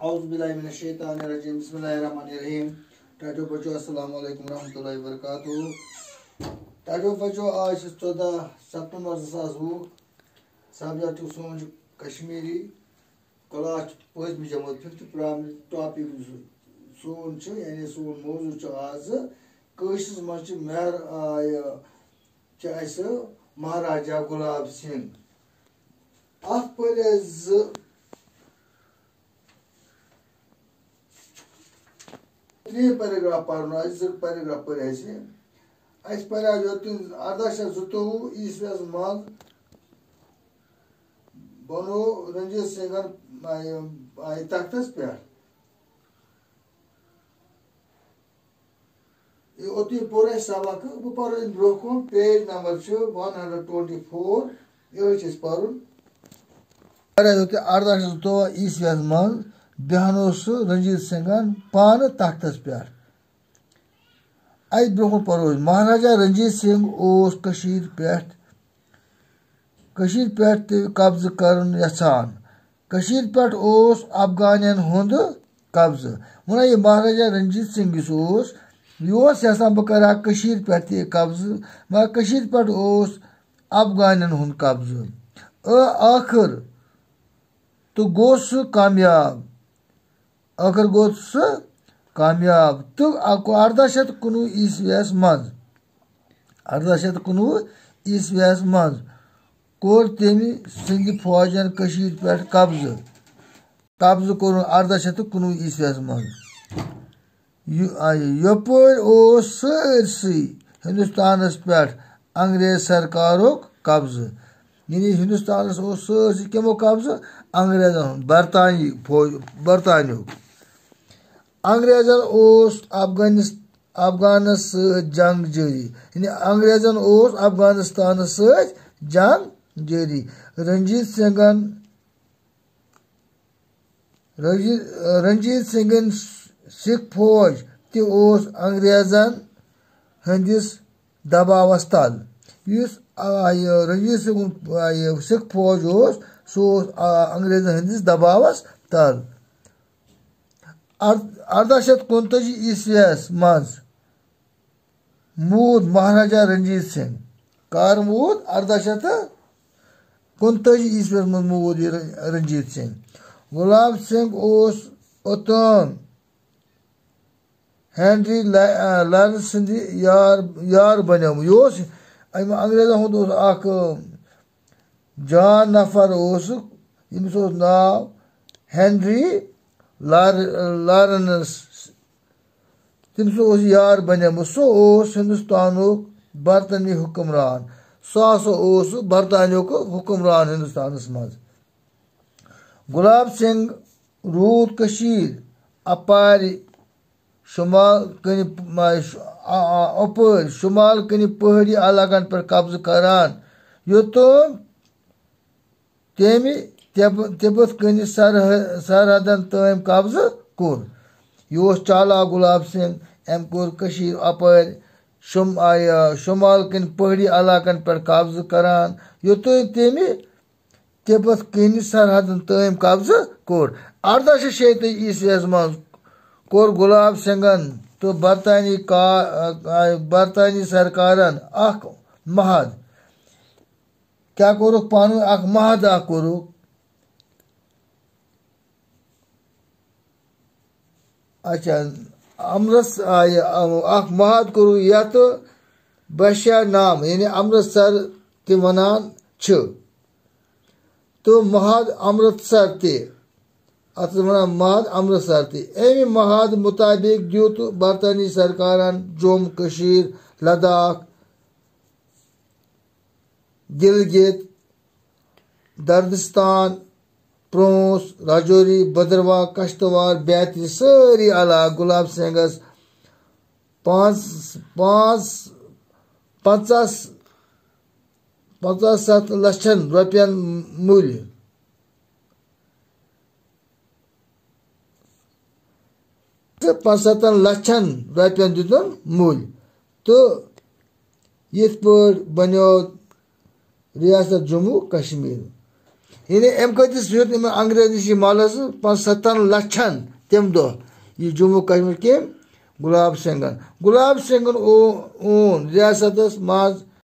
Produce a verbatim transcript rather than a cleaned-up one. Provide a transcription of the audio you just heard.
اعوذ باللہ من الشیطان الرجیم، بسم اللہ الرحمن الرحیم۔ ٹاٹھیو بچو، السلام علیکم ورحمۃ اللہ وبرکاتہ۔ ٹاٹھیو بچو، آز چھِ ژۄداہ ستمبر زٕ ساس وُہ۔ سبجیکٹ سون چھُ کشمیری، کلاس چھُ پٲنٛژمہِ جمٲژ، ففتھ پرائمری۔ ٹاپک یُس سون چھُ، یعنی سون موضوع چھُ آز کٲشرِس منٛز چھِ مہر، آ، یہِ چھِ اَسہِ مہاراجا گُلاب سِنگھ۔ اَتھ پٔرۍ اَسہِ زٕ، ترٛےٚ پیراگراف پَرُن اَسہِ، زٕ پیراگراف پٔرۍ اَسہِ۔ اَسہِ پَریو یوٚتن اَرداہ شیٚتھ زٕتووُہ عیسویَس منٛز بنوو رنجیت سنگھن، آ، یہِ، آ، یہِ تختس پٮ۪ٹھ۔ یہِ اوٚتُے پوٚر اَسہِ سبق، وۄنۍ پَرو أسۍ برٛونٛہہ کُن، پیج نمبر چھُ ون ہنڈرڈ ٹُوَنٹی فور، یِہوٚے چھُ اَسہِ پَرُن۔ پَرو تہِ اَرداہ شیٚتھ زٕتووُہ عیسویَس منٛز بیٚہنوو سُہ رنجیت سنگھن پانہٕ تختس پٮ۪ٹھ۔ اَتہِ برٛونٛہہ کُن پَرو أسۍ، مہاراجا رنجیت سنگھ اوس کٔشیٖرِ پٮ۪ٹھ، کٔشیٖرِ پٮ۪ٹھ تہِ قبضہٕ کَرُن یَژھان۔ کٔشیٖرِ پٮ۪ٹھ اوس افغانَن ہُنٛد قبضہٕ۔ وَنان یہِ مہاراجا رنجیت سنگھ یُس اوس، یہِ اوس یَژھان بہٕ کَرٕ ہا کٔشیٖرِ پٮ۪ٹھ تہِ یہِ قبضہٕ، مگر کٔشیٖرِ پٮ۪ٹھ اوس افغانَن ہُنٛد قبضہٕ۔ ٲ-، ٲخٕر تہٕ گوٚو سُہ کامیاب۔ ٲخٕر گوٚو سُہ کامیاب تہٕ اَکوُہ، اَرداہ شیٚتھ کُنوُہ عیسویَس منٛز، اَرداہ شیٚتھ کُنوُہ عیسویَس منٛز کوٚر تٔمۍ سٕنٛدِ فوجَن کٔشیٖرِ پٮ۪ٹھ قبضہٕ۔ قبضہٕ کوٚرُن اَرداہ شیٚتھ تہٕ کُنوُہ عیسویَس منٛز۔ یہِ، آ، یہِ، یَپٲرۍ اوس سٲرسٕے ہِندُستانَس پٮ۪ٹھ انگریز سرکارُک قبضہٕ۔ یعنی ہِندُستانَس اوس سٲرسٕے کَمو قبضہٕ؟ انگریزَن ہُنٛد، برطانوی فوج، برطانیُک۔ انگریزَن اوس افغانس-، افغانَس سۭتۍ جنگ جٲری۔ یعنی انگریزَن اوس افغانستانَس سۭتۍ جنگ جٲری۔ رنجیت سنگھن، رنجیت، رنجیت سنگھن سکھ فوج تہِ اوس انگریزَن ہٕنٛدِس دباوس تل۔ یُس، آ، یہِ رنجیت سنگھُن، آ، یہِ سکھ فوج اوس، سُہ اوس، آ، انگریزن ہٕنٛدِس دباوس تل۔ اَر-، اَرداہ شیٚتھ کُنتٲجی عیسویَس منٛز موٗد مہاراجا رنجیت سنگھ۔ کر موٗد؟ اَرداہ شیٚتھ تہٕ کُنتٲجی عیسویَس منٛز موٗد یہِ رن-، رنجیت سنگھ۔ گلاب سنگھ اوس اوٚتام ہینری لا-، آ، لارنس سٕنٛدِ یار، یار بنیومُت۔ یہِ اوس، أمۍ انگریزن ہُنٛد اوس اکھ، آ، جان نفر اوسُکھ، ییٚمِس اوس ناو ہینری لار-، لارنس۔ تٔمۍ سُنٛد اوس یار بنیومُت۔ سُہ اوس ہندوستانُک برطانوی حکمران۔ سُہ ہسا اوس برطانیُک حکمران ہندوستانس منٛز۔ گلاب سنگھ روٗد کٔشیٖر اپارِ شمال کنہِ، آ، آ، اپٲرۍ شمال کنہِ پہٲڑی علاقن پٮ۪ٹھ قبضہٕ کران، یوٚتام تٔمۍ تِب-، تِبت کنہِ سرح-، سرحدن تام قبضہٕ کوٚر۔ یہِ اوس چالاک گلاب سنگھ، أمۍ کوٚر کٔشیٖر اپٲرۍ شم-، آ، یہِ شمال کنہِ پہٲڑی علاقن پٮ۪ٹھ قبضہٕ کران، یوٚتام تٔمۍ تِبت کِنۍ سرحدن تام قبضہٕ کوٚر۔ اَرداہ شیٚتھ شیٚیہِ تٲجی عیسویَس منٛز کوٚر گلاب سنگھن تہٕ برطانوی کا-، آ، برطانوی سرکارن اکھ معاہدٕ۔ کیٛاہ کوٚرُکھ پانہٕ ؤنۍ؟ اکھ معاہدٕ اکھ کوٚرُکھ۔ اچھا، امرس-، آ، یہِ، آ، اکھ معاہدٕ کوٚرُکھ یتھ بشیا نام، یعنی امرتسر تہِ ونان چھِ، تہٕ معاہدٕ امرتسر تہِ، اتھ ٲس ونان معاہدٕ امرتسر تہِ۔ امہِ معاہدٕ مطابق دیُت برطانوی سرکارن جوم، کشمیر، لداخ، گلگت، دردستان، پرونس، راجوری، بدروا، کشتوار، بیترِ سٲری علاقہٕ گلاب سنگھس پانٛژھ، پانٛژھ، پنٛژاہ، پنٛژاہ ستھ لچھن رۄپین مٔلۍ۔ تہٕ پنٛژاہ ستن لچھن رۄپین دیُتن مٔلۍ۔ تہٕ یِتھ پٲٹھۍ بنیو ریاست جموں کشمیر۔ یعنی أمۍ کۭتِس ہیوٚت یِمن انگریزن نِش یہِ ملازٕ؟ پانٛژستتھن لچھن تَمہِ دۄہ۔ یہِ جموں کشمیر کٔمۍ؟ گلاب سنگھن۔ گلاب سنگھن او-، اوٚن ریاستس منٛز